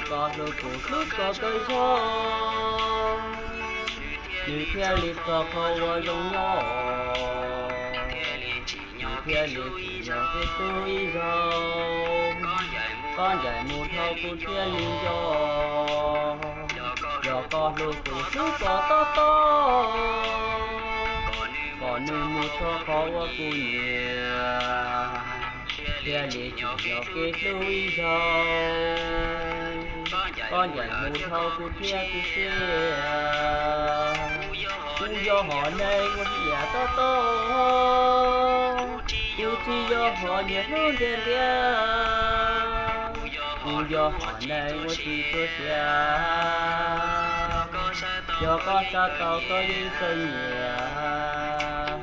Koj hlub kuv hlub koj kawg zog, nws thiaj li txog qhov uas zoo nyob, nws thiaj li tsis yog kuv hlub ib zaug. Koj ncaim mus dhau kuv thiaj li nco, yog koj hlub kuv hlub koj tob tob, kom nws mus txog qhov uas kuv nyiam, thiaj li tsis yog kev hlub ib zaug. Koj ncaim mus dhau kuv thiaj tu siab, kuv yog hom neeg uas tsis yam tob tob, kuv tsis yog hom nyiam hlub ntiag ntiag, kuv yog hom neeg uas tsis txaus siab. Yog koj xav tau koj yeej kawg nyiam,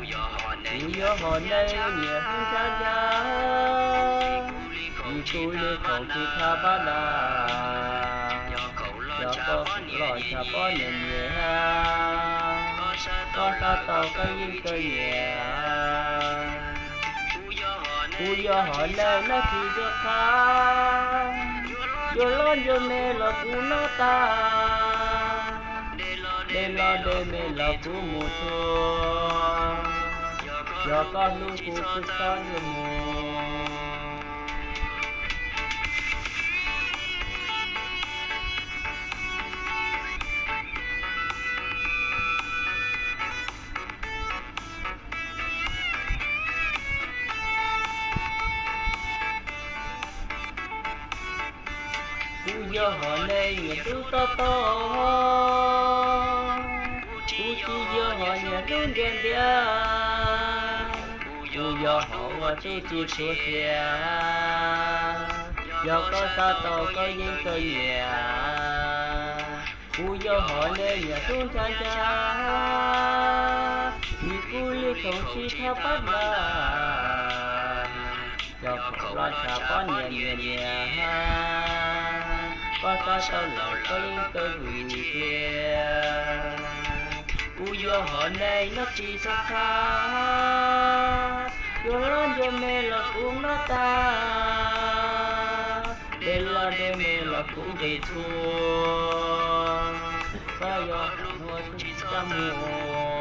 kuv yog hom neeg uas nyiam hlub ntshai ntshai, vim kuv li khoom tsis thab pab dag. Yog koj los tshaj poj niam nyiam, koj xav tau koj yeej kawg nyiam. Kuv yog hom neeg noj tsis txawj qab, yuav loj yuav me los kuv noj tag, dej los dej me los kuv mus txhua. Yog koj hlub kuv kuv txhob yuav mus. Kuv yog hom neeg nyiam hlub tob tob, kuv tsis yog hom nyiam hlub ntiag ntiag, kuv yog hom uas hlub tsis txaus siab. Yog koj xav tau koj yeej kawg nyiam, kuv yog hom neeg nyiam hlub ntshai ntshai, vim kuv li khoom tsis thab pab dag. Yog khoom los tshaj poj niam nyiam nyiam, koj xav tau los koj yeej kawg vwm tiag. Kuv yog hom neeg noj tsis txhob qab, yuav loj yuav me los kuv noj tag, dej los dej me los kuv nqis txhua. Koj yog hom neeg tsis txaj muag,